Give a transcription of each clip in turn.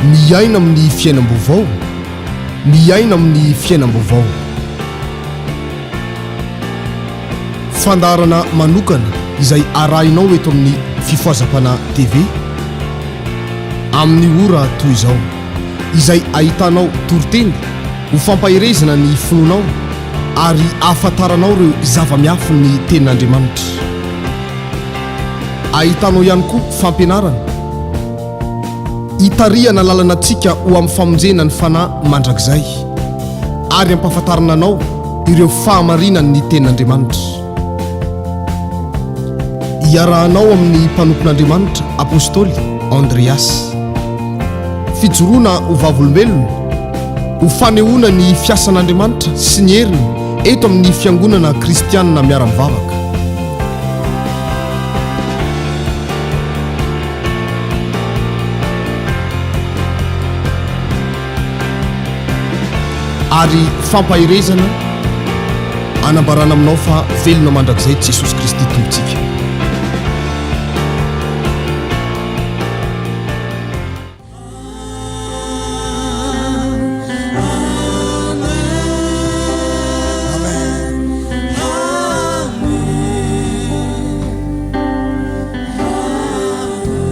Miaina amin'ny fiainam-baovao, miaina amin'ny fiainam-baovao. Fandaharana manokana izay arahinao eto amin'ny Fifohazam-panahy TV amin'ny ora toy izao, izay ahitanao toriteny ho fampaherezana ny finoanao ary ahafantaranao ireo zava-miafin'ny Tenin'Andriamanitra. Ahitanao ihany koa fampianarana hitarihana lalana antsika ho amin'ny famonjena ny fanahy mandrakizay ary hampahafantarana anao ireo fahamarinan'ny Tenin'Andriamanitra. Iarahanao amin'ny mpanompon'Andriamanitra Apostoly Andreas. Fijoroana ho vavolombelona, ho fanehoana ny fiasan'Andriamanitra sy ny heriny eto amin'ny Fiangonana Kristianina Miara-mivavaka. Ary fampaherezana anambarana aminao fa velona mandrakizay Jesosy Kristy Tompontsika.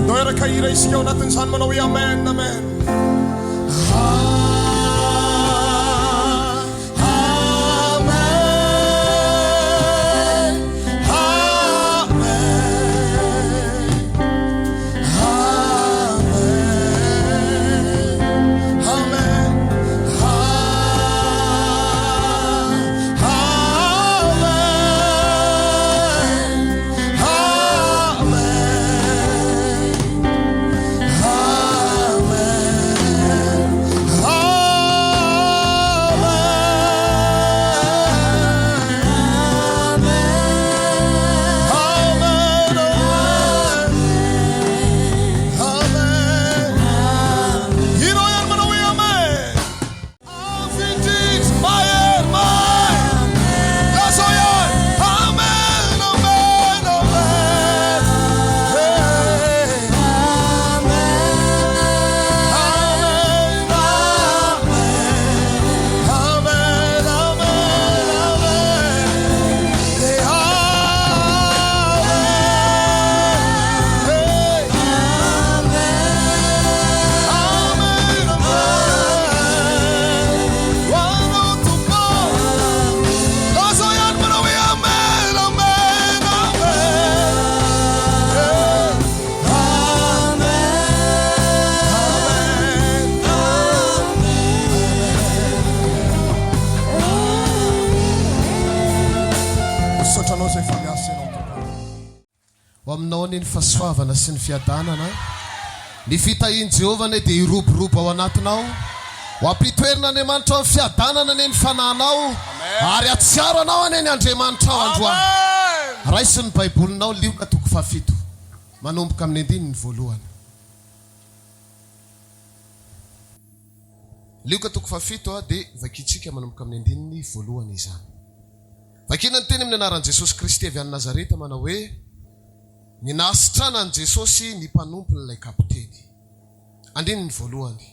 Ndao hiaraka hira isika ao anatin'izany manao hoe amen amen. Misaotra anao izay fa miasa ianao Tompo. Ho aminao anie ny fahasoavana sy ny fiadanana. Ny fitahian'i Jehovah anie dia hiroborobo ao anatinao. Ho ampitoerin'Andriamanitra ao amin'ny fiadanana anie ny fanahinao, ary hahatsiaro anao anie ny Andriamanitrao androany. Raiso ny Baibolinao, Lioka toko fahafito, manomboka amin'ny andininy voalohany. Lioka toko fahafito dia vakintsika manomboka amin'ny andininy voalohany izany. Vakina ny teny amin'ny anaran'i Jesosy Kristy avy any Nazareta manao hoe, Ny nahasitranan'i Jesosy ny mpanompon'ilay kapiteny. Andininy voalohany.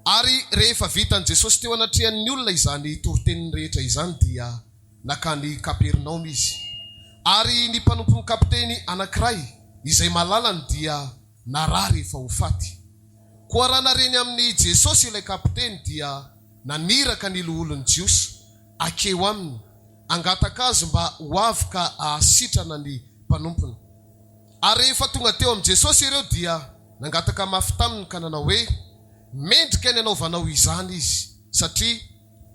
Ary rehefa vitan'i Jesosy teo anatrehan'ny olona izany toriteniny rehetra izany dia nankany Kapernaomy Izy. Ary ny mpanompon'ny kapiteny anankiray izay malalany dia narary efa ho faty. Koa raha nareny amin'i Jesosy ilay kapiteny dia naniraka ny loholon'ny Jiosy akeo aminy, hangataka azy mba ho avy ka hahasitrana ny mpanompony. Ary rehefa tonga teo amin'i Jesosy ireo dia nangataka mafy taminy ka nanao hoe, Mendrika ny hanaovanao izany izy, satria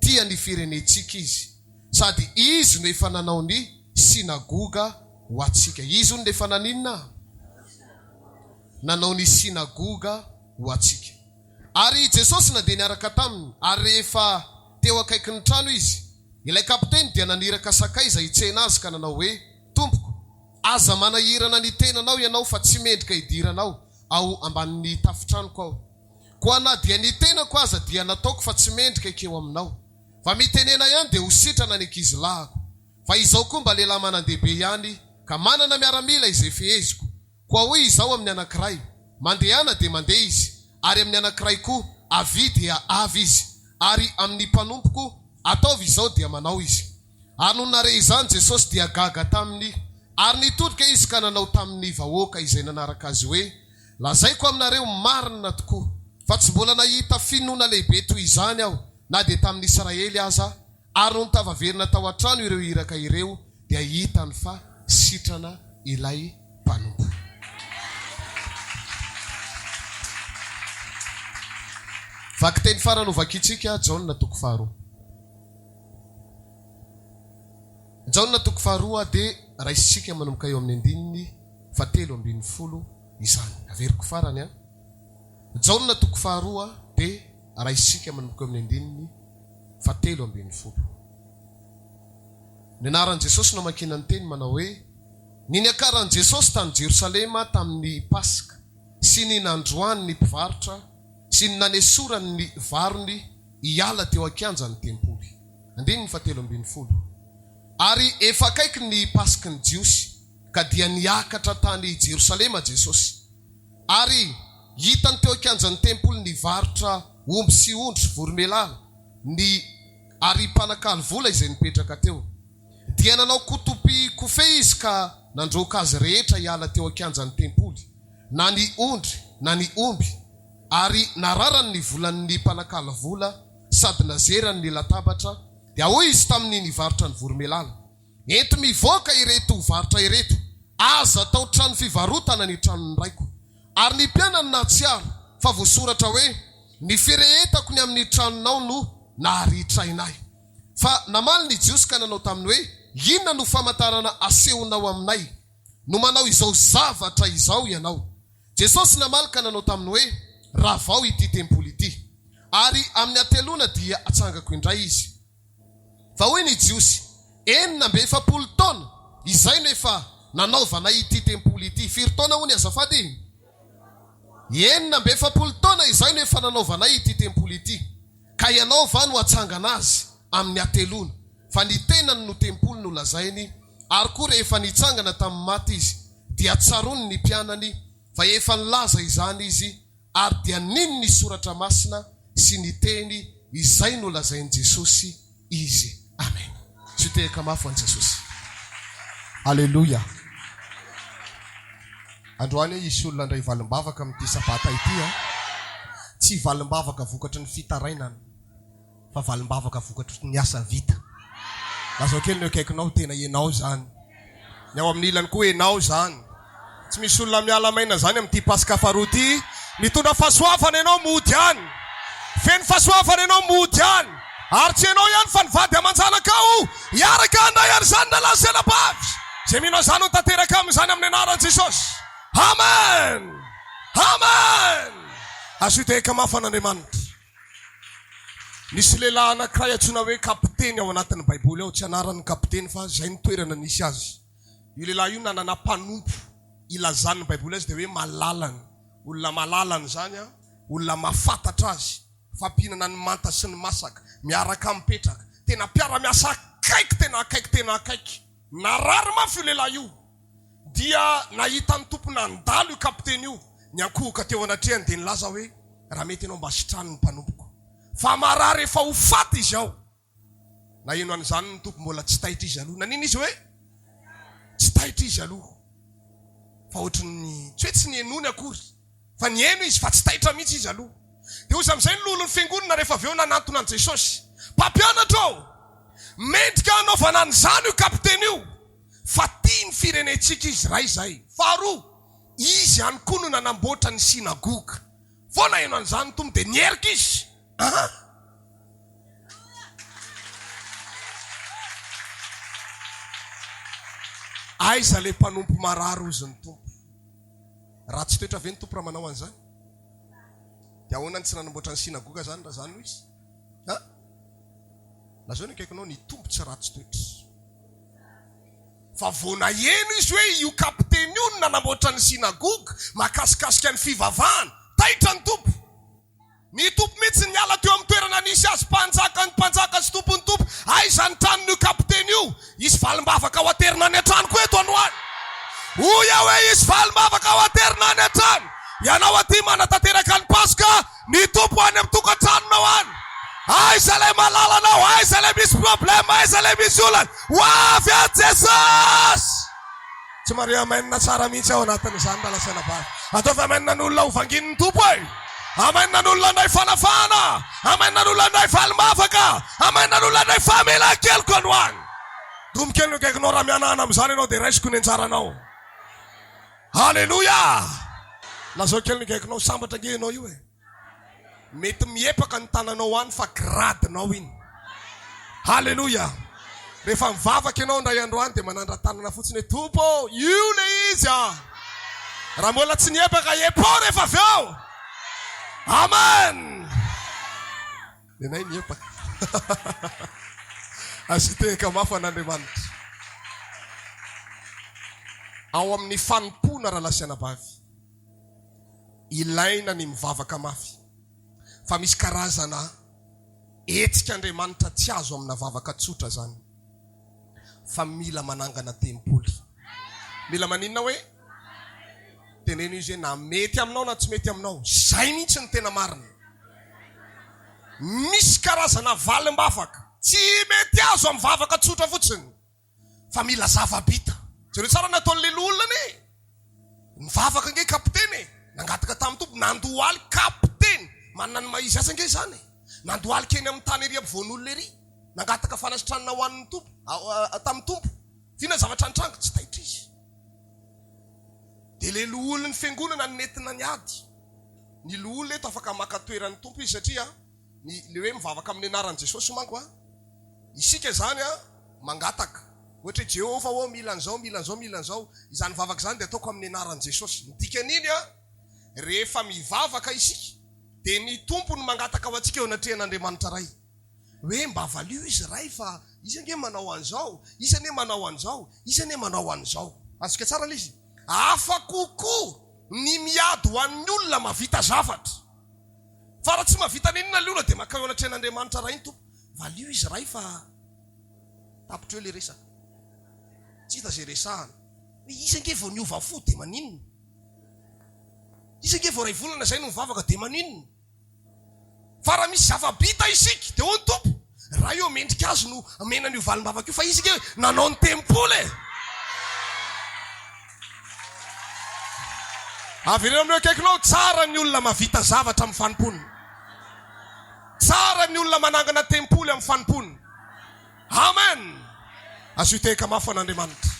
tia ny firenentsika izy, sady izy no efa nanao ny synagoga ho antsika. Izy hono no efa naninona? Nanao ny synagoga ho antsika. Ary i Jesosy nandeha niaraka taminy, ary rehefa teo akaikin'ny trano izy, ilay kapiteny dia naniraka sakaiza hitsena azy ka nanao hoe, Tompoko, aza manahirana ny tenanao ianao fa tsy mendrika hidiranao ao ambanin'ny tafon-tranoko aho. Koa na dia ny tenako aza dia nataoko fa tsy mendrika hikeo aminao. Fa mitenena ihany dia ho sitrana ny ankizilahiko. Fa izao koa mba lehilahy manan-dehibe ihany ka manana miaramila izay feheziko. Koa hoy izaho amin'ny anankiray, Mandehana dia mandeha izy. Ary amin'ny anankiray koa, Avia, dia avy izy. Ary amin'ny mpanompoko, Ataovy izao, dia manao izy. Ary nony nahare izany Jesosy, dia gaga taminy, ary nitodika Izy ka nanao tamin'ny vahoaka izay nanaraka Azy hoe, Lazaiko aminareo marina tokoa, fa tsy mbola nahita finoana lehibe toy izany Aho, na dia tamin'ny Israely aza, ary nony tafaverina tao an-trano ireo iraka ireo, dia hitany fa sitrana ilay mpanompo. Vakiteny farany hovakintsika, Jaona toko faharoa. Jaona toko faharoa dia raisintsika manomboka eo amin'ny andininy fahatelo ambinifolo izany. Averiko farany an. Jaona toko faharoa dia raisintsika manomboka eo amin'ny andininy fahatelo ambinifolo. Ny anaran'i Jesosy no amakiana ny teny manao hoe, Ny niakaran'i Jesosy tany Jerosalema tamin'ny Paska, sy ny nandroany ny mpivarotra, sy ny nanesorany ny varony hiala teo an-kianjan'ny tempoly. Andininy fahatelo ambinifolo. Ary efa akaiky ny Paska ny Jiosy, ka dia niakatra tany Jerosalema Jesosy. Ary hitany teo an-kianjan'ny tempoly nivarotra omby sy ondry voromailala, ny ary mpanakalo vola izay nipetraka teo. Dia nanao kotopy kofehy izy ka nandroaka azy rehetra hiala teo an-kianjan'ny tempoly, na ny ondry na ny omby, ary nararany ny volan'ny mpanakalo vola sady nazerany ny latabatra, dia hoy izy tamin'ny nivarotra ny voromailala, Ento mivoaka ireto varotra ireto, aza atao trano fivarotana ny tranon'ny raiko. Ary ny mpianany nahatsiaro fa voasoratra hoe, Ny firehetako ny amin'ny tranonao no naharitraina ahy. Fa namaly ny Jiosy ka nanao taminy hoe, Inona no famantarana asehonao aminay, no manao izao zavatra izao ianao? Jesosy namaly ka nanao taminy hoe, Ravao ity tempoly ity, ary amin'ny hateloana dia hatsangako indray izy. Fa hoy ny Jiosy, 46 taona izay no efa nanaovanay ity tempoly ity. Firy taona hono azafady? 46 taona izay no efa nanaovanay ity tempoly ity, ka ianao va no hatsangana azy amin'ny hateloana? Fa ny tenany no tempoly nolazainy, ary koa rehefa nitsangana tamin'ny maty izy, dia tsaroany ny mpianany fa efa nilaza izany izy, ary dia nino ny Soratra Masina sy ny teny izay nolazain'i Jesosy izy. Amena. Tsy tehaka mafy ho an'i Jesosy. Aleloia. Androany hisy olona handray valim-bavaka amin'ity sabata ity an. Tsy valim-bavaka vokatry ny fitarainana. Fa valim-bavaka vokatry ny asa vita. Lazao kely ny eo akaikinao, tena ianao izany. Ny ao amin'ny ilany koa ianao izany. Tsy misy olona miala maina izany amin'ity Paska faharoa ity. Mitondra fahasoavana ianao mody any. Feno fahasoavana ianao mody any. Ary tsy ianao ihany fa ny vady aman-janakao hiaraka handray an'izany rahalahy sy anabavy. Izay mino an'izany ho tanteraka aminy izany amin'ny anaran'i Jesosy. Amen! Amen! Azo tehaka mafy an'Andriamanitra. Nisy lehilahy anankiray antsoina hoe Kapiteny ao anatin'ny Baiboly ao, tsy anaran'ny Kapiteny fa izay ny toerana nisy azy. Io lehilahy io nanana mpanompo, ilazan'ny Baiboly azy dia hoe malalany. Olona malalany izany, olona mahafantatra azy, fampihinana ny manta sy ny masaka, miaraka mipetraka, tena mpiara-miasa akaiky, tena akaiky, tena akaiky. Narary mafy io lehilahy io. Dia nahita ny Tompo nandalo io kapiteny io, niankohoka teo anatrehany dia nilaza hoe, Raha mety ianao mba sitrano ny mpanompoko, fa marary efa ho faty izy ao. Naheno an'izany ny Tompo, mbola tsy taitra izy aloha. Nanina izy hoe? Tsy taitra izy aloha. Fa ohatry ny, tsy hoe tsy nihenoany akory, fa niheno izy fa tsy taitra mihitsy izy aloha. Dia hoy izy amin'izay ny loholon'ny fiangonana rehefa avy eo nanantona an'i Jesosy, Mpampianatra ô, mendrika hanaovana an'izany io kapiteny io. Fa tia ny firenentsika izy, iray izay. Faharoa, izy ihany koa no nanamboatra ny synagoga. Vao naheno an'izany ny Tompo dia niherika izy. An! Aiza ilay mpanompo marary hozy ny Tompo? Ratsy toetra ve ny Tompo raha manao an'izany? Dia ahoana no tsy nanamboatra ny synagoga izany raha izany no izy? An! Lazao ny akaikinao, ny Tompo tsy ratsy toetra. Fa vao naheno izy hoe io kapiteny io no nanamboatra ny synagoga, mahakasikasika ny fivavahana. Taitra ny Tompo. Ny Tompo mihitsy niala teo amin'ny toerana nisy azy, Mpanjakan'ny mpanjaka sy Tompon'ny tompo. Aiza ny tranon'io kapiteny io? Hisy valim-bavaka ho aterina any an-trano koa eto androany. Hoy aho hoe hisy valim-bavaka ho aterina any an-trano. Ianao aty manatanteraka ny Paska, ny Tompo any amin'ny tokantranonao any. Aiza ilay malalanao? Aiza ilay misy problème? Aiza ilay misy olana? Ho avy any Jesosy! Tsy mahare amen tsara mihitsy ao anatin'izany rahalahy sy anabavy. Ataovy amen ny olona ho vanginin'ny Tompo e! Amen ny olona handray fanafahana! Amen ny olona handray valim-bavaka! Amen ny olona handray famelan-keloka androany! Domy kely no akaikinao raha mihanahana amin'izany ianao dia raisiko ny anjaranao. Aleloia! Lazao kely ny akaikinao, sambatra ange ianao io e! Mety miepaka ny tananao any fa grade-nao iny. Haleloia! Rehefa mivavaka ianao indray andro any dia manandra-tanana fotsiny hoe Tompo ô, io ilay izy a! Raha mbola tsy niepaka, epaho rehefa avy eo! Amen! Nenay niepaka. Asio tehaka mafy an'Andriamanitra. Ao amin'ny fanompoana rahalahy sy anabavy. Ilaina ny mivavaka mafy fa misy karazana hetsik'Andriamanitra tsy azo amina vavaka tsotra zany fa mila manangana tempoly. Mila maninona hoe? Teneno izy hoe na mety aminao na tsy mety aminao, zay mihitsy no tena marina. Misy karazana valim-bavaka tsy mety azo amin'ny vavaka tsotra fotsiny. Fa mila zava-bita. Jereo tsara ny nataon'ilay loholona anie e! Nivavaka ange kapiteny e! Nangataka tamin'ny Tompo, nandohalika kapiteny! Manana ny maha izy azy ange izany e! Nandohalika eny amin'ny tany ery ampovoan'olona ery, nangataka fanasitranana ho an'ny Tompo, tamin'ny Tompo. F'inona ny zavatra nitranga? Tsy taitra izy. Dia ilay loholon'ny fiangonana no nentina niady. Ny loholona eto afaka maka toeran'ny Tompo izy satria ny ilay hoe mivavaka amin'ny anaran'i Jesosy manko an, isika izany an mangataka, ohatra hoe Jehovah ô mila an'izao, mila an'izao, mila an'izao, izany vavaka izany dia ataoko amin'ny anaran'i Jesosy. Ny dikan'iny an, rehefa mivavaka isika dia ny Tompo no mangataka ho antsika eo anatrehan'Andriamanitra Ray hoe mba valio izy Ray fa izy ange manao an'izao, izy anie manao an'izao, izy anie manao an'izao. Azontsika tsara ilay izy? Hafa kokoa ny miady ho an'ny olona mahavita zavatra. Fa raha tsy mahavita n'inona ilay olona dia mankao eo anatrehan'Andriamanitra Ray ny Tompo. Valio izy Ray fa tapitra eo ilay resaka. Tsy hita izay resahana. Hoe izy ange vao niova fo dia maninona? Izy ange vao iray volana izay no nivavaka dia maninona? Fa raha misy zava-bita isika dia hoy ny Tompo, Ray ô mendrika azy no amena an'io valim-bavaka io fa izy ange nanao ny tempoly e! Avereno amin'ireo akaikinao, tsara ny olona mahavita zavatra amin'ny fanompoana. Tsara ny olona manangana tempoly amin'ny fanompoana. Amen! Asio tehaka mafy an'Andriamanitra.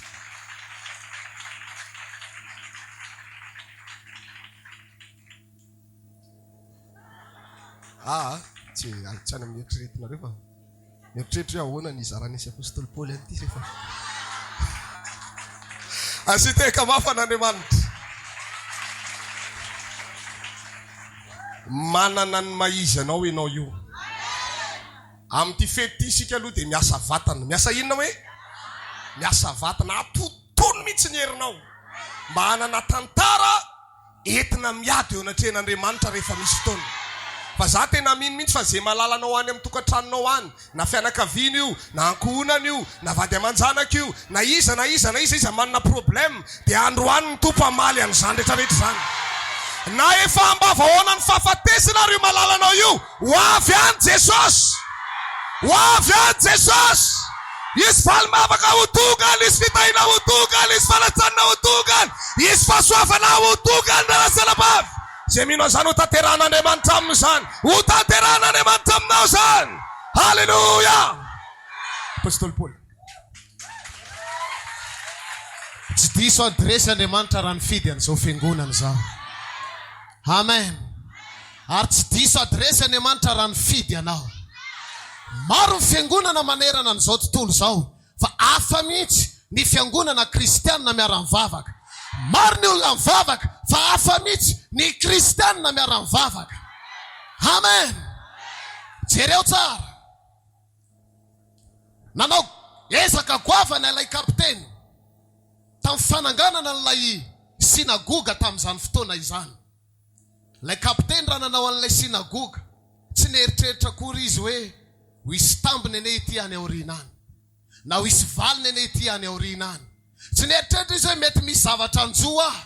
Aa, tsy tsy any amin'ny eritreretinareo fa mieritreritra hoe ahoana ny hizaran'i sy Apostoly Paoly an'ity rehefa Asio tehaka mafy an'Andriamanitra. Manana ny maha izy anao ianao io. Amin'ity fety ity isika aloha dia miasa vatana. Miasa inona hoe? Miasa vatana. Atotony mihitsy ny herinao mba hanana tantara entina miady eo anatrehan'Andriamanitra rehefa misy fotoana. Fa za tena mino mihitsy fa ze malala anao any amin'ny tokantranonao any, na fianakaviana io, na ankohonana io, na vady aman-janaka io, na iza na iza na iza iza manana problème dia androany ny Tompo hamaly an'izany rehetra rehetra izany. Na efa ambavahoana ny fahafatesana ary io malalanao io, Ho avy any Jesosy! Ho avy any Jesosy! Hisy valim-bavaka ho tonga any, hisy fitahiana ho tonga any, hisy fanatsanana ho tonga any, hisy fahasoavana ho tonga any, rahalahy sy anabavy. Izay mino an'izany ho tanterahan'Andriamanitra aminy izany. Ho tanterahan'Andriamanitra aminao izany. Haleloia! Apostoly Paoly. Tsy diso adiresy Andriamanitra raha nifidy an'izao fiangonana izao. Amen. Ary tsy diso adiresy Andriamanitra raha nifidy anao. Maro ny fiangonana manerana an'izao tontolo izao fa hafa mihitsy ny fiangonana kristianina miara-mivavaka. Maro ny olona mivavaka fa hafa mihitsy ny kristianina miara-mivavaka. Amen. Jereo tsara. Nanao ezaka goavana ilay kapiteny tamin'ny fananganana an'ilay synagoga tamin'izany fotoana izany. Ilay kapiteny raha nanao an'ilay synagoga, tsy nieritreritra akory izy hoe ho hisy tambiny anie ity any aoriana any, na ho hisy valiny anie ity any aoriana any. Tsy nieritreritra izy hoe mety misy zavatra hanjo ahy.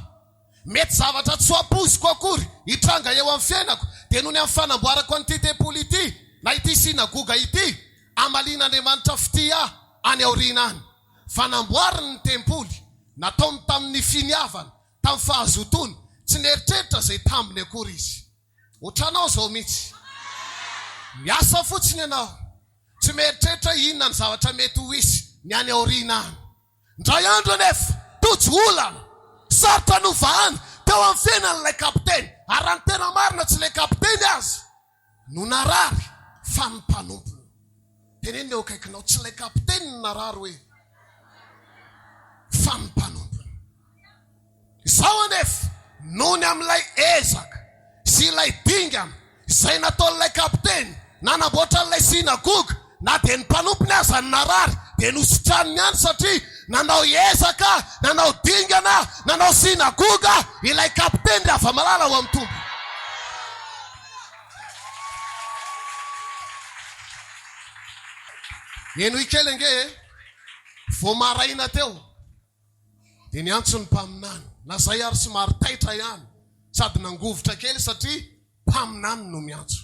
Mety zavatra tsy ho ampoiziko akory hitranga eo amin'ny fiainako, dia noho ny amin'ny fanamboarako an'ity tempoly ity, na ity synagoga ity, hamalian'Andriamanitra fitia ahy any aoriana any. Fa namboariny ny tempoly, nataony tamin'ny finiavana, tamin'ny fahazotoana, tsy nieritreritra izay tambiny akory izy. Ohatranao izao mihitsy. Miasa fotsiny ianao, tsy mieritreritra hoe inona ny zavatra mety ho hisy ny any aoriana any. Indray andro anefa, tojo olana sarotra novahana teo amin'ny fiainan'ilay kapiteny, ary raha ny tena marina tsy ilay kapiteny aza no narary fa ny mpanompony. Teneno ny eo akaikinao, tsy ilay kapiteny no narary hoe fa ny mpanompony. Izao anefa, noho ny amin'ilay ezaka sy ilay dingana izay nataon'ilay kapiteny nanamboatra an'ilay synagoga, na dia ny mpanompony aza no narary, dia nositraniny ihany satria nanao ezaka, nanao dingana, nanao synagoga ilay kapiteny ry hava-malala ao amin'ny Tompo. Henoy kely ange e! Vao maraina teo. Dia niantso ny mpaminany, na izay ary somary taitra ihany sady nangovitra kely satria mpaminany no miantso.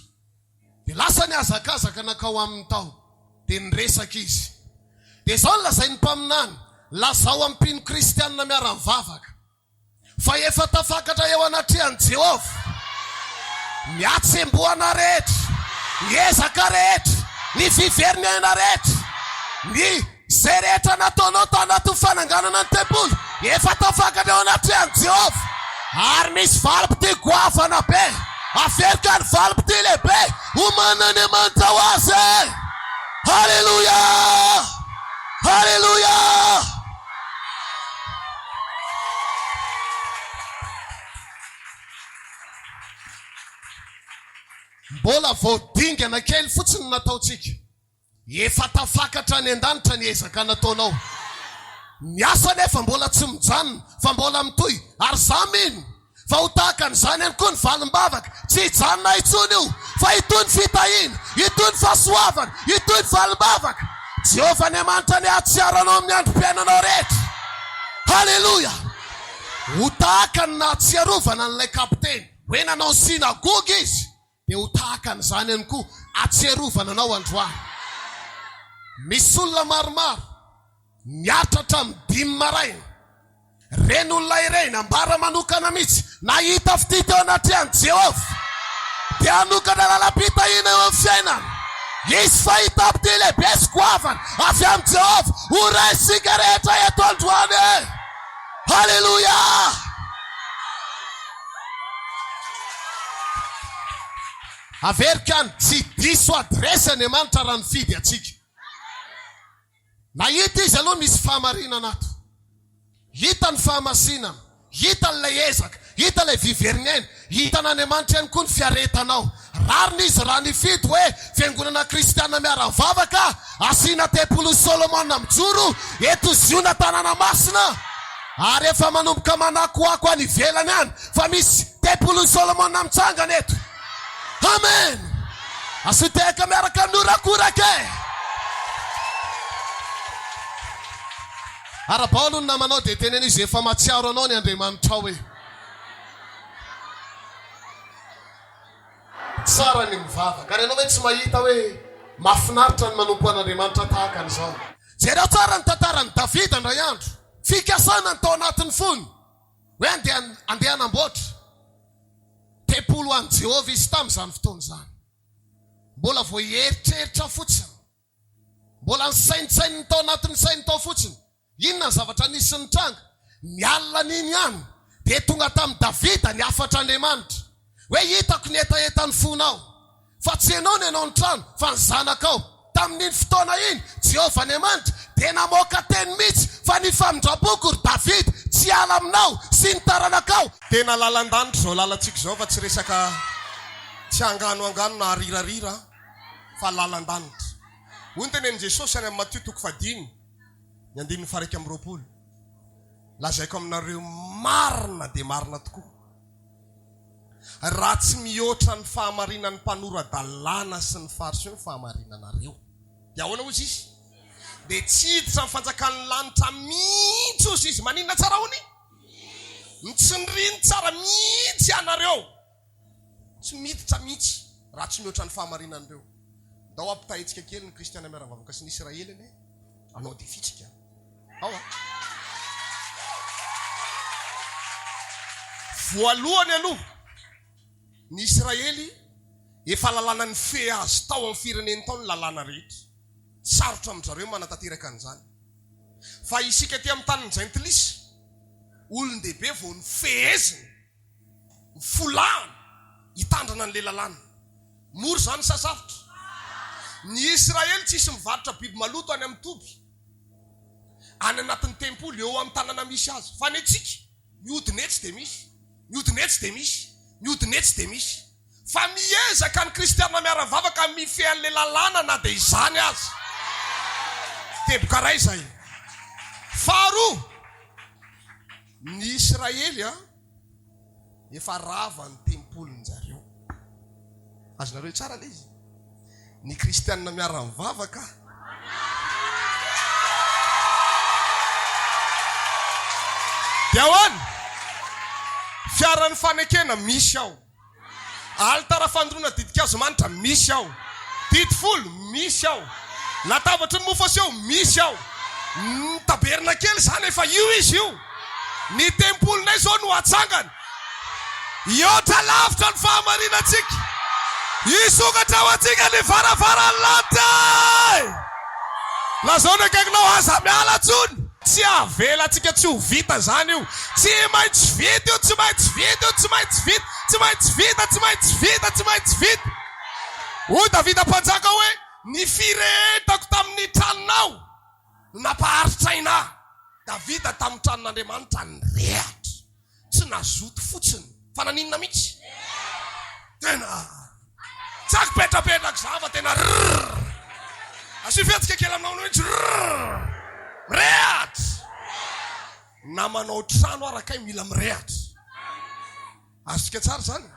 Dia lasa nihazakazaka nankao aminy tao, dia niresaka izy. Dia izao no lazain'ny mpaminany, Lazao amin'ny mpino kristianina miara-mivavaka, fa efa tafakatra eo anatrehan'i Jehovah ny hatsembohana rehetra, ny ezaka rehetra, ny fiverin'aina rehetra, ny Izay rehetra nataonao tao anatin'ny fananganana ny tempoly, efa tafakatra eo anatrehan'i Jehovah. Ary misy valim-pitia goavana be. Averiko ny valim-pitia lehibe omanin'Andriamanitra ho azy. Haleloia! Haleloia! Mbola vao dingana kely fotsiny no nataontsika. Efa tafakatra any an-danitra ny ezaka nataonao. Ny asa anefa mbola tsy mijanona fa mbola mitohy ary za mino fa ho tahaka an'izany ihany koa ny valim-bavaka. Tsy hijanona intsony io fa hitohy ny fitahiana, hitohy ny fahasoavana, hitohy ny valim-bavaka. Jehovah Andriamanitra anie hahatsiaro anao amin'ny androm-piainanao rehetra. Haleloia! Ho tahaka ny nahatsiarovana an'ilay kapiteny hoe nanao ny synagoga izy. Dia ho tahaka an'izany ihany koa atsiarovana anao androany. Misy olona maromaro niaritra hatramin'ny dimy maraina. Ireny olona ireny, ambara manokana mihitsy, nahita fitia teo anatrehan'i Jehovah, dia hanokatra lalam-pitahiana eo amin'ny fiainana. Hisy fahitam-pitia lehibe sy goavana avy amin'i Jehovah ho raisintsika rehetra eto androany e! Haleloia! Averiko ihany, tsy diso adiresy Andriamanitra raha nifidy antsika. Nahita Izy aloha misy fahamarinana ato. Hita ny fahamasinana, hita ilay ezaka, hita ilay vy very ny aina, hitan'Andriamanitra ihany koa ny fiaretanao. Rariny Izy raha nifidy hoe fiangonana kristiana miara-mivavaka, asiana tempolin'i Solomona mijoro eto Ziona tanàna masina. Ary efa manomboka manakoako any ivelany any fa misy tempolin'i Solomona mitsangana eto. Amen! Asio tehaka miaraka amin'ny horakoraka e! Arahabao aloha ny namanao dia teneno izy efa mahatsiaro anao ny Andriamanitrao e! Tsara ny mivavaka. Ary ianao ve tsy mahita hoe mahafinaritra ny manompo an'Andriamanitra tahaka an'izao? Jereo tsara ny tantaran'i Davida indray andro. Fikasana ny tao anatin'ny fony hoe andeha andeha hanamboatra tempoly ho an'i Jehovah izy tamin'izany fotoana izany. Mbola vao hieritreritra fotsiny. Mbola nisaintsaininy tao anatin'ny sainy tao fotsiny. Inona ny zavatra nisy nitranga? Ny alina an'iny ihany, dia tonga tamin'i Davida ny hafatr'Andriamanitra, hoe, Hitako ny hetahetan'ny fonao, fa tsy ianao no hanao ny trano, fa ny zanakao. Tamin'iny fotoana iny, Jehovah Andriamanitra dia namoaka teny mihitsy fa ny famindram-poko, ry Davida, tsy hiala aminao sy ny taranakao. Tena lalan-danitra izao lalantsika izao fa tsy resaka tsy angano angano na arirarira fa lalan-danitra. Hoy ny tenenin'i Jesosy any amin'ny Matio toko fahadimy ny andininy faha-21, Lazaiko aminareo marina dia marina tokoa, raha tsy mihoatra ny fahamarinan'ny mpanora-dalàna sy ny Fariseo ny fahamarinanareo. Dia ahoana hozy izy? Dia tsy hiditra ny fanjakan'ny lanitra mihitsy hozy izy. Maninona tsara hono? Mitsindriny tsara mihitsy ianareo. Tsy miditra mihitsy raha tsy mihoatra ny fahamarinan'ireo. Ndao ampitahaintsika kely ny kristiana miara-mivavaka sy ny Israely anie. Hanao défi tsika. Ao a. Voalohany aloha, ny Israely efa lalàna nifehy azy tao amin'ny fireneny tao ny lalàna rehetra. Sarotra amin-dry zareo ny manatanteraka an'izany. Fa isika aty amin'ny tanin'ny jentilisa, olon-dehibe vao nifehezina, nifolahana hitandrina an'ilay lalàna. Mora izany sa sarotra? Ny Israely tsisy mivarotra biby maloto any amin'ny toby, any anatin'ny tempoly, eo amin'ny tanàna misy azy. Fa ny antsika, mihodina etsy dia misy, mihodina etsy dia misy, mihodina etsy dia misy. Fa miezaka ny kristiana miara-mivavaka mifehy an'ilay lalàna na dia izany aza. Teboka iray izay. Faharoa, ny Israely efa rava ny tempolin-jareo. Azonareo tsara ilay izy? Ny kristiana miara-mivavaka. Dia ahoana? Fiaran'ny fanekena misy ao. Alitara fandoroana ditin-kazo manitra misy ao. Didy folo misy ao. Latabatry ny mofo aseho misy ao. Ny tabernakely izany efa io izy io. Ny tempolinay izao no hatsangana. Hihoatra lavitra ny fahamarinantsika. Hisokatra ho antsika ny varavaran'ny lanitra e! Lazao ny akaikinao, aza miala intsony. Tsy avelantsika tsy ho vita izany io. Tsy maintsy vita io, tsy maintsy vita io, tsy maintsy vita, tsy maintsy vita, tsy maintsy vita, tsy maintsy vita. Hoy Davida mpanjaka hoe, Ny firehetako tamin'ny tranonao no nampaharitra aina ahy. Davida tamin'ny tranon'Andriamanitra nirehatra. Tsy nazoto fotsiny fa naninona mihitsy? Tena tsy akipetrapetraka izany fa tena rrrr. Asio fihetsika kely aminao mihitsy rrrr. Mirehatra. Na manao trano ara kay mila mirehatra. Azontsika tsara izany?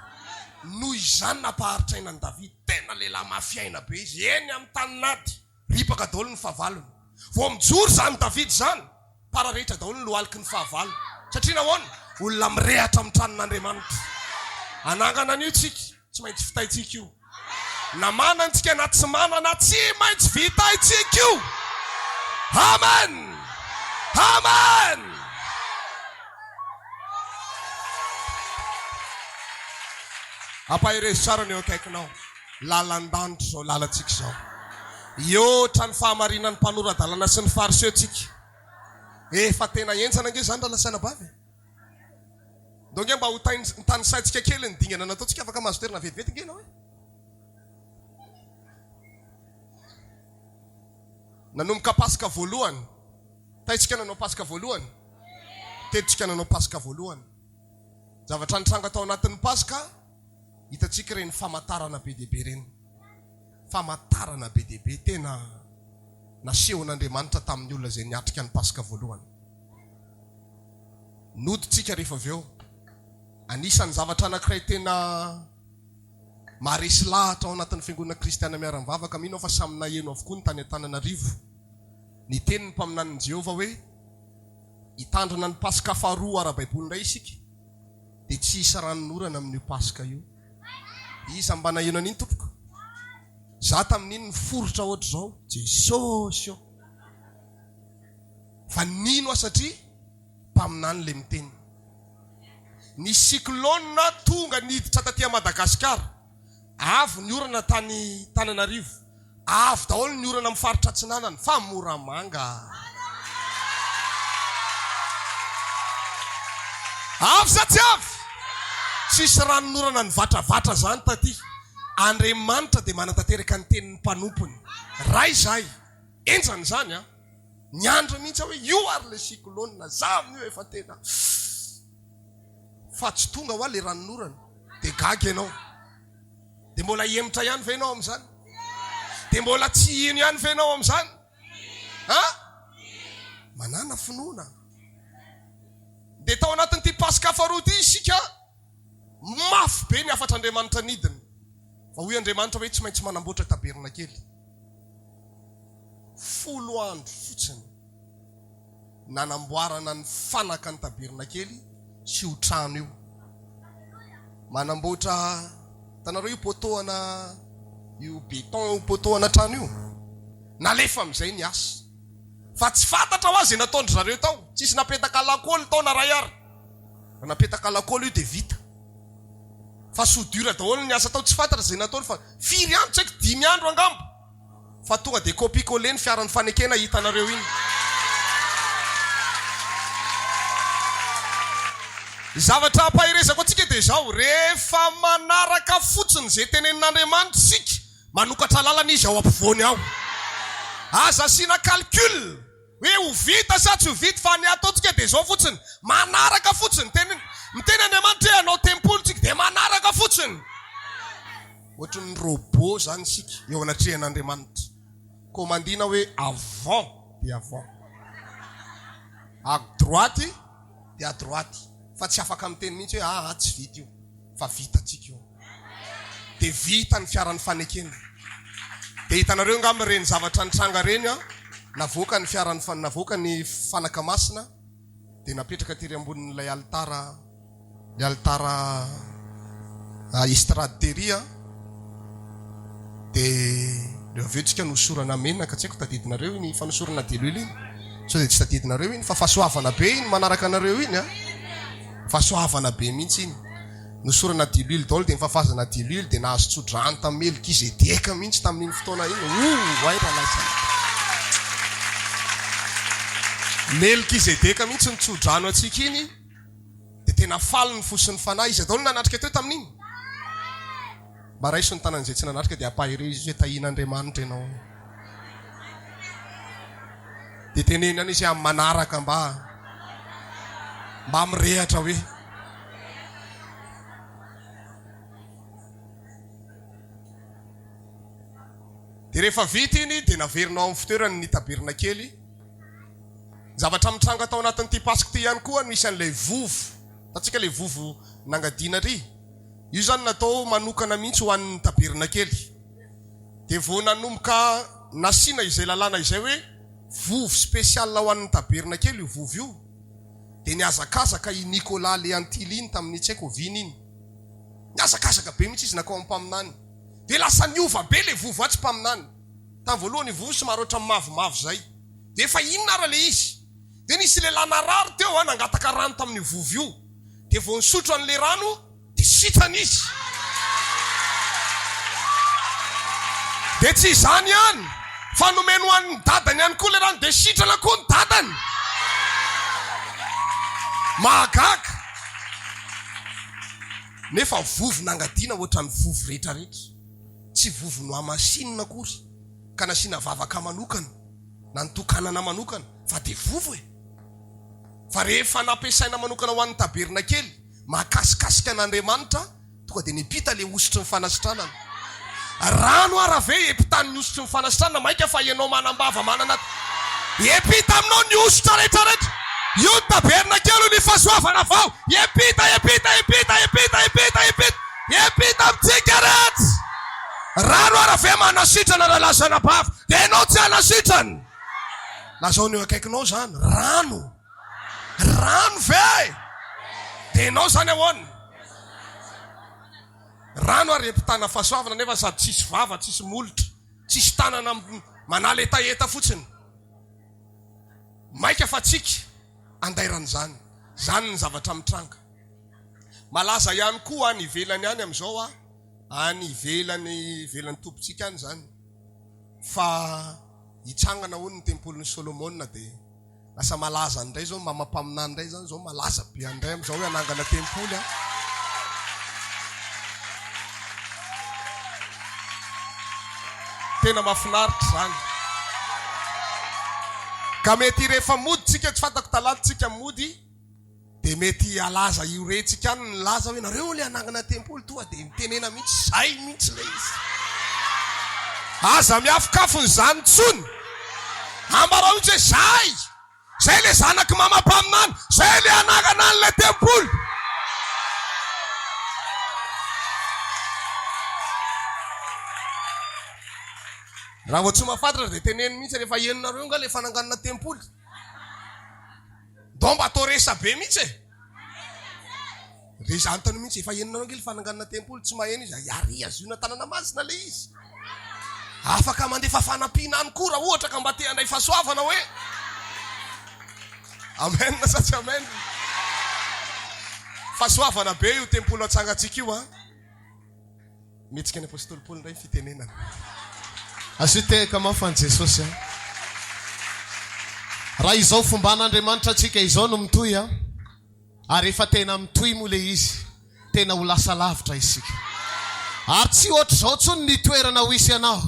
Noho izany nampaharitra aina an'i Davida. Tena lehilahy mafy aina be izy. Eny amin'ny tanin'ady. Ripaka daholo ny fahavalony. Vao mijoro izany Davida izany, pararehitra daholo ny lohaliky ny fahavalo. Satria nahoana? Olona mirehatra amin'ny tranon'Andriamanitra. Hanangana an'io tsika, tsy maintsy vitaintsika io. Na manana tsika na tsy manana, tsy maintsy vitaintsika io. Amen! Amen! Ampaherezo tsara ny eo akaikinao. Lalan-danitra izao lalantsika izao. Hihoatra ny fahamarinan'ny mpanora-dalàna sy ny Fariseo tsika. Efa tena henjana ange izany rahalahy sy anabavy e. Ndao ange mba ho tanisaintsika kely ny dingana nataontsika, afaka mahazo toerana vetivety ange ianao e. Nanomboka Paska voalohany. Taitsika nanao Paska voalohany. Teto nanao Paska voalohany. Zavatra nitranga tao anatin'ny Paska, hitantsika ireny famantarana be dia be ireny. Famantarana be dia be tena nasehon'Andriamanitra tamin'ny olona izay niatrika ny Paska voalohany. Nody tsika rehefa avy eo. Anisan'ny zavatra anankiray tena maharesy lahatra ao anatin'ny Fiangonana Kristiana Miara-mivavaka, mino aho fa samy naheno avokoa ny tany Antananarivo, niteny ny mpaminanin'i Jehovah hoe, Hitandrina ny Paska faharoa ara-baiboly indray isika, dia tsy hisy ranonorana amin'io Paska io. Iza mba naheno an'iny tompoko? Za tamin'iny niforitra ohatr'izao, Jesosy ô! Fa nino aho satria mpaminany le miteny. Ny cyclone tonga niditra taty Madagasikara, avy ny orana tany Tananarivo, Avy daholo ny orana amin'ny faritra atsinanana fa Moramanga. Avy sa tsy avy? Tsisy ranonorana nivatravatra zany taty. Andriamanitra dia manatanteraka ny tenin'ny mpanompony. Ray izahay. Henjana izany an. Niandry mihitsy aho hoe io ary ilay cyclone. Za amin'io efa tena fa tsy tonga hoa ilay ranonorana. Dia gaga ianao. Dia mbola hihemotra ihany ve ianao amin'izany? Dia mbola tsy hino ihany ve ianao amin'izany? Ha? Manàna finoana. Dia tao anatin'ity Paska faharoa ity isika, mafy be ny hafatr'Andriamanitra nidina. Fa hoy Andriamanitra hoe tsy maintsy manamboatra tabernakely. Folo andro fotsiny nanamboarana ny fanaka ny tabernakely. sy io trano io. Manamboatra, hitanareo io poteau ana, io béton io poteau ana trano io? Nalefa amin'izay ny asa. Fa tsy fantatra hoa izay nataon-dry zareo tao. Tsisy napetaka lakôly tao na ray ary. Raha napetaka lakôly io dia vita. Fa soudure daholo ny asa tao, tsy fantatra izay nataony fa firy andro tsy haiko, dimy andro angamba. Fa tonga dia copie coller ny fiaran'ny fanekena hitanareo iny. Ny zavatra ampaherezako antsika dia izao, rehefa manaraka fotsiny izay tenenin'Andriamanitra isika, manokatra lalana Izy ao ampovoany ao. Aza asiana calcul hoe ho vita sa tsy ho vita fa ny ataontsika dia izao fotsiny, manaraka fotsiny. Teny, miteny Andriamanitra hoe hanao tempoly tsika dia manaraka fotsiny. Ohatry ny robot izany isika eo anatrehan'Andriamanitra. Commandina hoe avant dia avant. À droite dia à droite. Fa tsy afaka miteny mihitsy hoe aa tsy vita io. Fa vitantsika io. Dia vita ny fiaran'ny fanekena. Dia hitanareo angamba ireny zavatra nitranga ireny an, navoaka ny fiaran'ny navoaka ny fanaka masina dia napetraka tery ambonin'ilay alitara Ny alitara estrade tery an, dia rehefa avy eo tsika nohosorana menaka, tsy haiko tadidinareo iny fanosorana diloilo iny? Sao dia tsy tadidinareo iny fa fahasoavana be iny manaraka anareo iny an, fahasoavana be mihitsy iny. Nosorana diloilo daholo dia nifafazana diloilo dia nahazo tsodrano tamin'i Melkizedeka mihitsy tamin'iny fotoana iny. Ouh, oay rahalahy Salama. Melkizedeka mihitsy nitsodrano antsika iny. Dia tena faly ny fo sy ny fanahy. Iza daholo no nanatrika teo tamin'iny? Mba raiso ny tanan'izay tsy nanatrika dia ampaherezo izy hoe tahian'Andriamanitra ianao. Dia teneno ihany izy hoe amin'ny manaraka mba mba mirehatra hoe. Dia rehefa vita iny dia naverina ao amin'ny fitoerany ny tabernakely. Zavatra mitranga tao anatin'ity Paska ity ihany koa no isan'ilay vovo. Hitantsika ilay vovo nangadiana ary. Io izany natao manokana mihitsy ho an'ny tabernakely. Dia vao nanomboka nasiana izay lalàna izay hoe vovo spécial ho an'ny tabernakely io vovo io, dia nihazakazaka i Nicolas Leantily iny tamin'ny tsy haiko oviana iny. Nihazakazaka be mihitsy izy nankao amin'ny mpaminany. Dia lasa niova be ilay vovo atsy mpaminany. Tamin'ny voalohany io vovo somary ohatran'ny mavomavo izay. Dia efa inona ara ilay izy? Dia nisy lehilahy narary teo an, nangataka rano tamin'io vovo io. Dia vao nisotro an'ilay rano dia sitrana izy. Dia tsy izany ihany fa nomeny ho an'ny dadany ihany koa ilay rano dia sitrana koa ny dadany. Mahagaga. Nefa vovo nangadiana ohatran'ny vovo rehetra rehetra. Tsy vovo nohamasinina akory ka nasiana vavaka manokana. na nitokanana manokana fa dia vovo e! Fa rehefa nampiasaina manokana ho an'ny tabernakely, mahakasikasika an'Andriamanitra, tonga dia niampita ilay hosotry ny fanasitranana. Rano ara ve hiampitan'ny hosotry ny fanasitranana? Mainka fa ianao manam-bava manana hiampita aminao ny hosotra rehetra rehetra. Io ny tabernakely io ny fahasoavana vao hiampita, hiampita, hiampita, hiampita, hiampita, hiampita, hiampita amintsika rehetra. Rano ara ve manasitrana raha lasa anabavy dia ianao tsy hanasitrana? Lazao ny eo akaikinao izany, rano, rano ve? Dia ianao izany ahoana? Rano ary empitana fahasoavana nefa sady tsisy vava, tsisy molotra, tsisy tanana manala hetaheta fotsiny. Maika fa tsika andairan'izany. Izany ny zavatra mitranga. Malaza ihany koa any ivelany any amin'izao aho. Any ivelany ivelan'ny tobintsika any izany fa hitsangana hono ny tempolin'i Solomona dia lasa malaza any indray izao mama mpaminany indray izany izao malaza be any indray amin'izao hoe hanangana tempoly an. Tena mahafinaritra izany. Ka mety rehefa mody tsika tsy fantako talata tsika mody Dia mety halaza io rentsika any ny laza hoe nareo le hanangana tempoly toa dia mitenena mihitsy zay mihitsy le izy. Aza miafokafona izany intsony. Ambarao mihitsy hoe zay! Zay le zanak'i mama mpaminany, zay le hanangana an'ilay tempoly. Raha vao tsy mahafantatra dia teneno mihitsy rehefa henonareo nga le fananganana tempoly. Ndao mba atao resa be mihitsy e! Re izy anontaniho mihitsy, efa henonareo ange le fananganana tempoly, tsy maheno izy, ary Ziona tanana masina le izy. Afaka mandefa fanampiana any koa raha ohatra ka mba te handray fahasoavana hoe. Amen sa tsy amen? Fahasoavana be io tempoly atsangantsika io an. Mihetsika ny apostoly Paoly indray ny fitenenana. Asio tehaka mafy an'i Jesosy an. Raha izao fomban'Andriamanitra antsika izao no mitohy an, ary efa tena mitohy moa ilay izy, tena ho lasa lavitra isika. Ary tsy ohatr'izao intsony ny toerana ho hisy anao,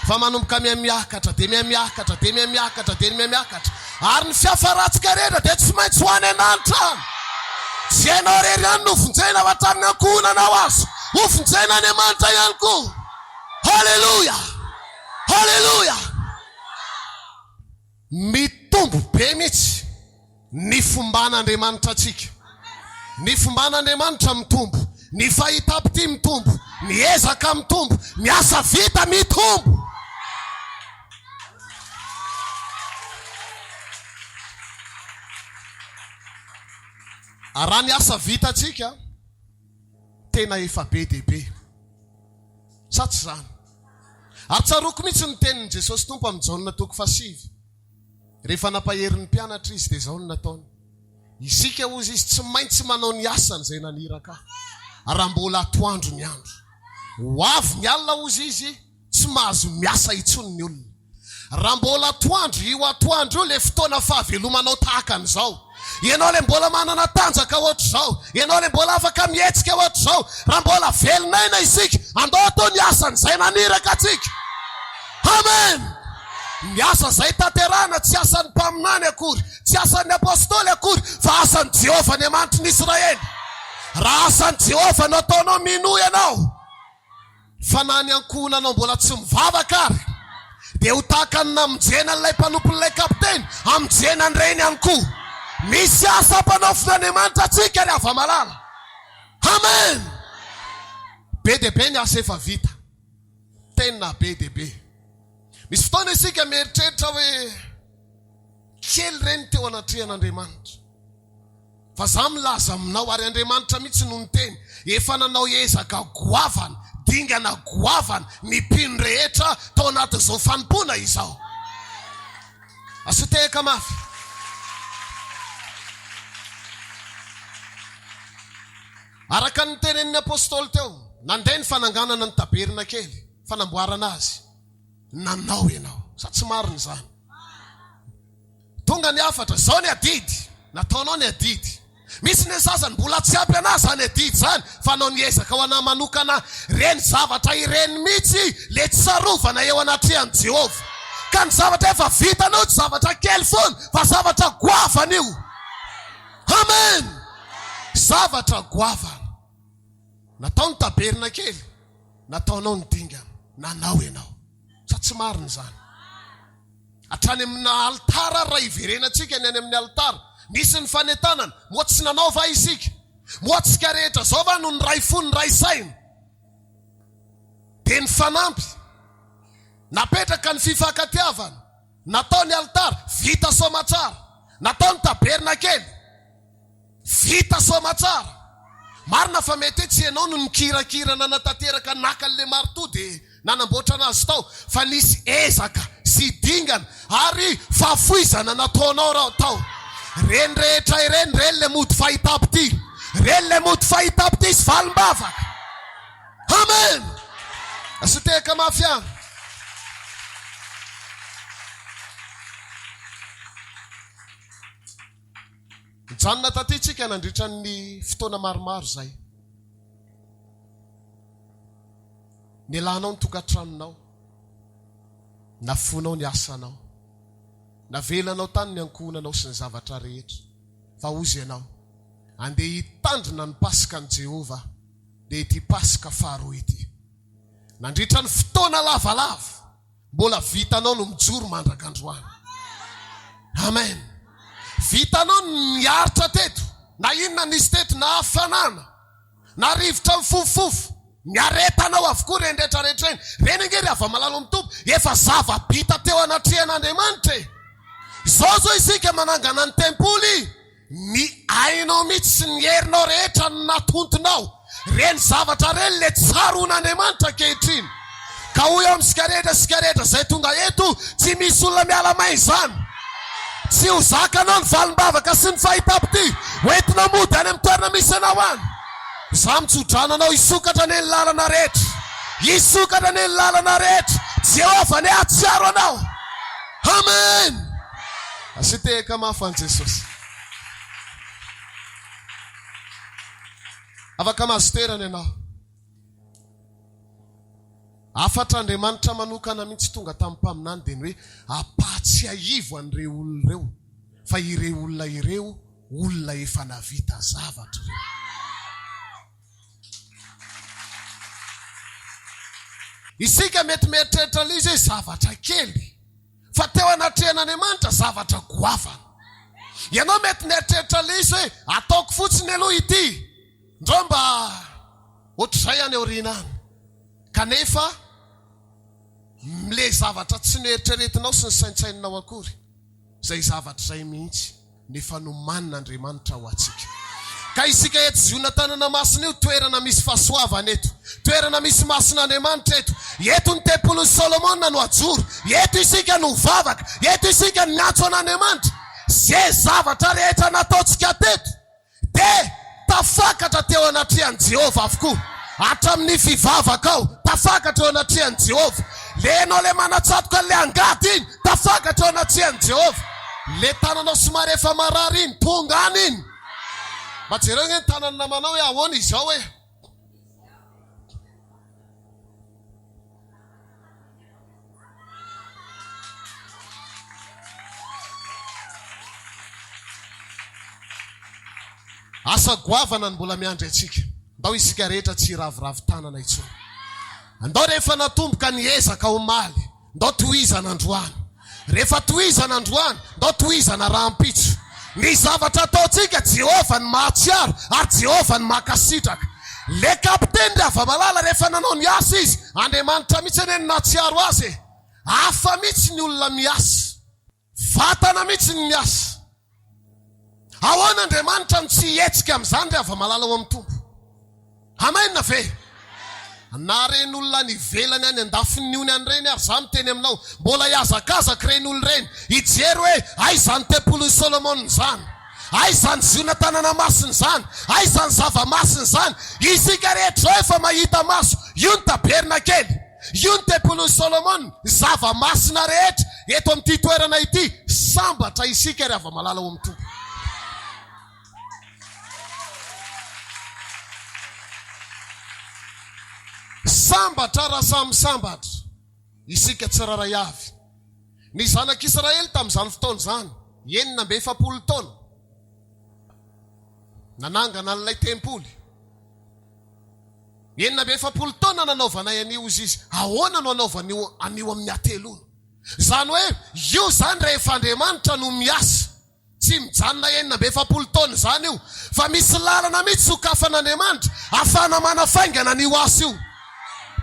fa manomboka mihamiakatra dia mihamiakatra dia mihamiakatra dia mihamiakatra, ary ny fiafarantsika rehetra dia tsy maintsy ho any an-danitra any. Tsy ianao irery ihany no vonjena fa hatramin'ny ankohonanao aza ho vonjen'Andriamanitra ihany koa. Haleloia! Haleloia! Mitombo be mihitsy ny fomban'Andriamanitra antsika. Ny fomban'Andriamanitra mitombo, ny fahitam-pitia mitombo, ny ezaka mitombo, ny asa vita mitombo. Ary raha ny asa vitantsika, tena efa be dia be. Sa tsy izany? Ary tsaroako mihitsy ny tenin'i Jesosy Tompo amin'i Jaona toko fahasivy. Rehefa nampahery ny mpianatra Izy dia izao no nataony, Isika, hozy Izy, tsy maintsy manao ny asany izay naniraka Ahy, raha mbola atoandro ny andro. Ho avy ny alina, hozy Izy, tsy mahazo miasa intsony ny olona. Raha mbola atoandro, io atoandro io ilay fotoana fahavelomanao tahaka an'izao. Ianao ilay mbola manana tanjaka ohatr'izao, ianao ilay mbola afaka mihetsika ohatr'izao, raha mbola velon'aina isika, andao atao ny asan'izay naniraka antsika. Amen! Ny asa izay tanterahina tsy asan'ny mpaminany akory, tsy asan'ny apostoly akory, fa asan'i Jehovah Andriamanitry ny Israely. Raha asan'i Jehovah no ataonao, minoa ianao fa na ny ankohonanao mbola tsy mivavaka ary, dia ho tahaka ny namonjena an'ilay mpanompon'ilay kapiteny, hamonjena an'ireny ihany koa. Misy asa ampanaovin'Andriamanitra antsika ry hava-malala. Amen! Be dia be ny asa efa vita. Tena be dia be. Misy fotoana isika mieritreritra hoe kely ireny teo anatrehan'Andriamanitra. Fa za milaza aminao, ary Andriamanitra mihitsy no niteny, efa nanao ezaka goavana, dingana goavana ny mpino rehetra tao anatin'izao fanompoana izao. Asio tehaka mafy. Araka ny notenenin'ny apostoly teo, nandeha ny fananganana ny tabernakely, fanamboarana azy. Nanao ianao. Sa tsy marina izany? Tonga ny hafatra, izao ny adidy. Nataonao ny adidy. Misy ny sasany mbola tsy ampy anah izany adidy izany fa anao niezaka ho anah manokana. Ireny zavatra ireny mihitsy le tsy tsarovana eo anatrehan'i Jehovah. Ka ny zavatra efa vitanao tsy zavatra kely foana fa zavatra goavana io. Amen! Zavatra goavana. Natao ny tabernakely, nataonao ny dingana, nanao ianao. Sa tsy marina izany? Hatrany amina alitara ary raha hiverenantsika ny any amin'ny alitara, nisy ny fanentanana, moa tsy nanao va isika? Moa tsika rehetra izao va no niray fo, niray saina? Dia nifanampy. Napetraka ny fifankatiavana. Natao ny alitara, vita soamatsara. Natao ny tabernakely, vita soamatsara. Marina fa mety hoe tsy ianao no nikirakira nanatanteraka naka an'ilay maritoa dia nanamboatra anazy tao, fa nisy ezaka sy dingana ary fahafoizana nataonao raha tao. Ireny rehetra ireny, ireny ilay mody fahitam-pitia. Ireny ilay mody fahitam-pitia sy valim-bavaka. Amen! Asio tehaka mafy ihany. Nijanona taty tsika nandritra ny fotoana maromaro izay. Nialanao ny tokantranonao. Nafoinao ny asanao. Navelanao tany ny ankohonanao sy ny zavatra rehetra. Fa hozy ianao, andeha hitandrina ny Paskan'i Jehovah. dia ity Paska faharoa ity. Nandritra ny fotoana lavalava, mbola vitanao no mijoro mandraka androany. Amen. Vitanao ny niaritra teto, na inona nisy teto, na hafanana, na rivotra mifofofofo, niaretanao avokoa ireny rehetra rehetra ireny. Ireny ange ry hava-malala ao amin'ny Tompo, efa zava-bita teo anatrehan'Andriamanitra e. Izao izao isika manangana ny tempoly. Ny ainao mihitsy sy ny herinao rehetra no natontonao. Ireny zavatra ireny ilay tsaroan'Andriamanitra ankehitriny. Ka hoy aho amintsika rehetra, isika rehetra izay tonga eto, tsy misy olona miala maina izany. Tsy ho zakanao ny valim-bavaka sy ny fahitam-pitia ho entinao mody any amin'ny toerana misy anao any. Izaho mitsodrano anao hisokatra anie ny lalana rehetra. Hisokatra anie ny lalana rehetra. Jehovah anie hahatsiaro anao. Amen! Asio tehaka mafy an'i Jesosy. Afaka mahazo toerana ianao. Hafatr'Andriamanitra manokana mihitsy tonga tamin'ny mpaminany dia ny hoe ampahatsiahivo an'ireo olona ireo fa ireo olona ireo olona efa navita zavatra ireo. Isika mety mieritreritra ilay izy hoe zavatra kely, fa teo anatrehan'Andriamanitra zavatra goavana. Ianao mety mieritreritra ilay izy hoe ataoko fotsiny aloha ity, ndrao mba ohatr'izay any aoriana any. Kanefa ilay zavatra tsy noeritreretinao sy nosaintsaininao akory, izay zavatra izay mihitsy no efa nomanin'Andriamanitra ho antsika. Ka isika eto Ziona tanana masina io, toerana misy fahasoavana eto, toerana misy mason'Andriamanitra eto. Eto ny tempolin'i Solomona no ajoro, eto isika no mivavaka, eto isika no miantso an'Andriamanitra. Ze zavatra rehetra nataontsika teto, Dia tafakatra teo anatrehan'i Jehovah avokoa, hatramin'ny fivavakao, tafakatra eo anatrehan'i Jehovah. Ilay ianao ilay manatsatoka an'ilay angady iny, tafakatra eo anatrehan'i Jehovah. Ilay tananao somary efa marary iny, tonga any iny. Mba jereo ange ny tanan'ny namanao hoe ahoana izao e. Asa goavana no mbola miandry antsika. Ndao isika rehetra tsy hiraviravy tanana intsony. Andao rehefa natomboka ny ezaka omaly, ndao tohizana androany. Rehefa tohizana androany, ndao tohizana rahampitso. Ny zavatra ataontsika, Jehovah no mahatsiaro ary Jehovah no mankasitraka. Le kapiteny ry hava-malala rehefa nanao ny asa izy, Andriamanitra mihitsy anie no nahatsiaro azy e! Hafa mihitsy ny olona miasa. Vatana mihitsy ny miasa. Ahoana Andriamanitra no tsy hihetsika amin'izany ry hava-malala ao amin'ny Tompo? Amen ve? Na ireny olona any ivelany any andafin'ny ony any ireny ary, za miteny aminao, mbola hihazakazaka ireny olona ireny, hijery hoe aiza izany tempolin'i Solomona izany, aiza izany Ziona tanana masina izany, aiza izany zava-masina izany. Isika rehetra izao efa mahita maso, io ny tabernakely, io ny tempolin'i Solomona, ny zava-masina rehetra eto amin'ity toerana ity. Sambatra isika ry hava-malala ao amin'ny Tompo. Sambatra raha samy sambatra isika tsirairay avy. Ny zanak'Israely tamin'izany fotoana izany, 46 taona, nanangana an'ilay tempoly. 46 taona nanaovanay an'io, hozy izy. Ahoana no hanaovan'io an'io amin'ny hateloana? Izany hoe, io izany rehefa Andriamanitra no miasa. Tsy mijanona 46 taona izany io, fa misy lalana mihitsy sokafan'Andriamanitra ahafahana manafaingana an'io asa io.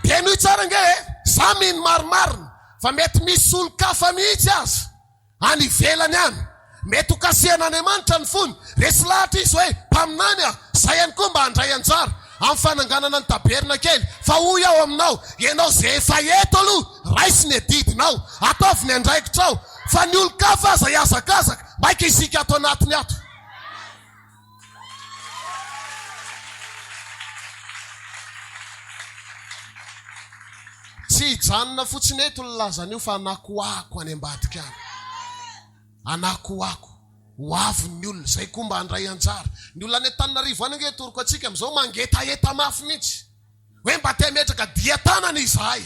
Dia henoy tsara ange e! Za mino marimarina fa mety misy olon-kafa mihitsy aza any ivelany any, mety ho kasihan'Andriamanitra ny fony, resy lahatra izy hoe mpaminany aho, zay ihany koa mba handray anjara amin'ny fananganana ny tabernakely, fa hoy aho aminao, ianao izay efa eto aloha, raiso ny adidinao, ataovy ny andraikitrao, fa ny olon-kafa aza hihazakazaka, maika isika ato anatiny ato. Tsy hijanona fotsiny eto ny lazan'io fa hanakoako any ambadika any. Hanakoako. Ho avy ny olona, izay koa mba handray anjara. Ny olona any Antananarivo any ange toroko antsika amin'izao mangetaheta mafy mihitsy. Hoe mba te hametraka dian-tanana izahay.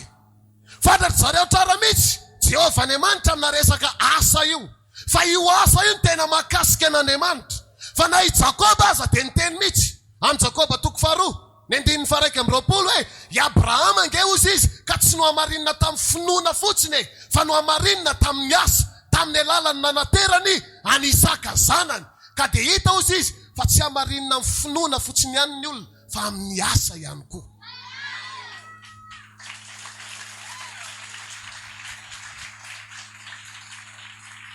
Fantatry zareo tsara mihitsy Jehovah Andriamanitra amina resaka asa io. Fa io asa io no tena mahakasika an'Andriamanitra. Fa na i Jakoba aza dia niteny mihitsy, amin'ny Jakoba toko faharoa, ny andininy faha-21 hoe, I Abrahama ange hozy izy ka tsy nohamarinina tamin'ny finoana fotsiny e, fa nohamarinina tamin'ny asa, tamin'ny alalan'ny nanaterany an'i Isaka zanany. Ka dia hita hozy izy fa tsy hamarinina amin'ny finoana fotsiny ihany ny olona fa amin'ny asa ihany koa.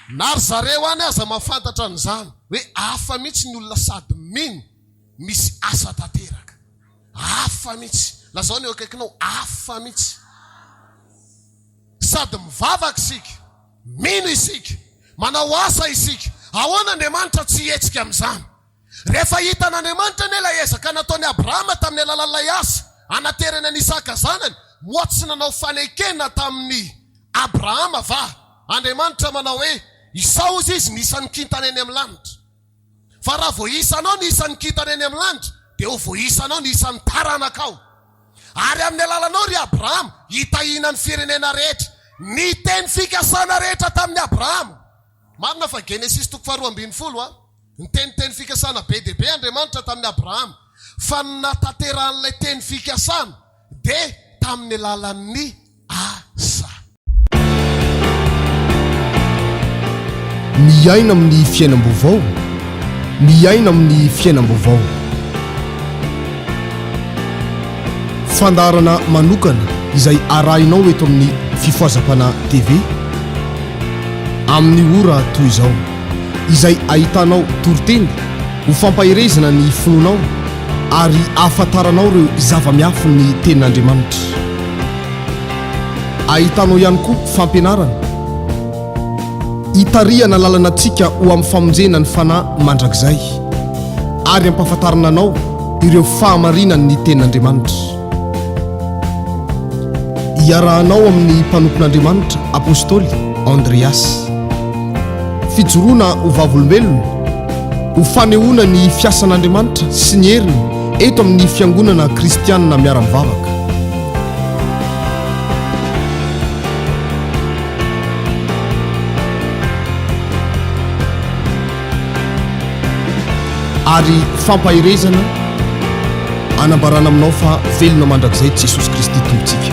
Na ry zareo any aza mahafantatra an'izany hoe hafa mihitsy ny olona sady mino misy asa tanteraka. Hafa mihitsy. Lazao ny eo akaikinao, hafa mihitsy. Sady mivavaka isika, mino isika, manao asa isika. Ahoana Andriamanitra tsy hihetsika amin'izany? Rehefa hitan'Andriamanitra anie ilay ezaka nataon'i Abrahama tamin'ny alalan'ilay asa hanaterany an'i Isaka zanany, moa tsy nanao fanekena tamin'i Abrahama va Andriamanitra manao hoe, Isao hozy izy ny isan'ny kintana eny amin'ny lanitra. Fa raha voaisanao ny isan'ny kintana eny amin'ny lanitra, dia ho voaisanao ny isan'ny taranakao. Ary amin'ny alalanao, ry Abrahama, hitahiana ny firenena rehetra. Ny teny fikasana rehetra tamin'i Abrahama. Marina fa Genesisy toko faharoa ambinifolo a, niteny teny fikasana be dia be Andriamanitra tamin'i Abrahama, fa ny nahatanterahan'ilay teny fikasana dia tamin'ny alalan'ny asa. Miaina amin'ny fiainam-baovao, miaina amin'ny fiainam-baovao. Fandaharana manokana izay arahinao eto amin'ny Fifohazam-panahy TV amin'ny ora toy izao, izay ahitanao toriteny ho fampaherezana ny finoanao ary ahafantaranao ireo zava-miafin'ny Tenin'Andriamanitra. Ahitanao ihany koa fampianarana hitarihana lalana antsika ho amin'ny famonjena ny fanahy mandrakizay ary hampahafantarana anao ireo fahamarinan'ny Tenin'Andriamanitra. Iarahanao amin'ny mpanompon'Andriamanitra Apostoly Andreas. Fijoroana ho vavolombelona, ho fanehoana ny fiasan'Andriamanitra sy ny heriny eto amin'ny Fiangonana Kristianina Miara-mivavaka. Ary fampaherezana anambarana aminao fa velona mandrakizay Jesosy Kristy Tompontsika.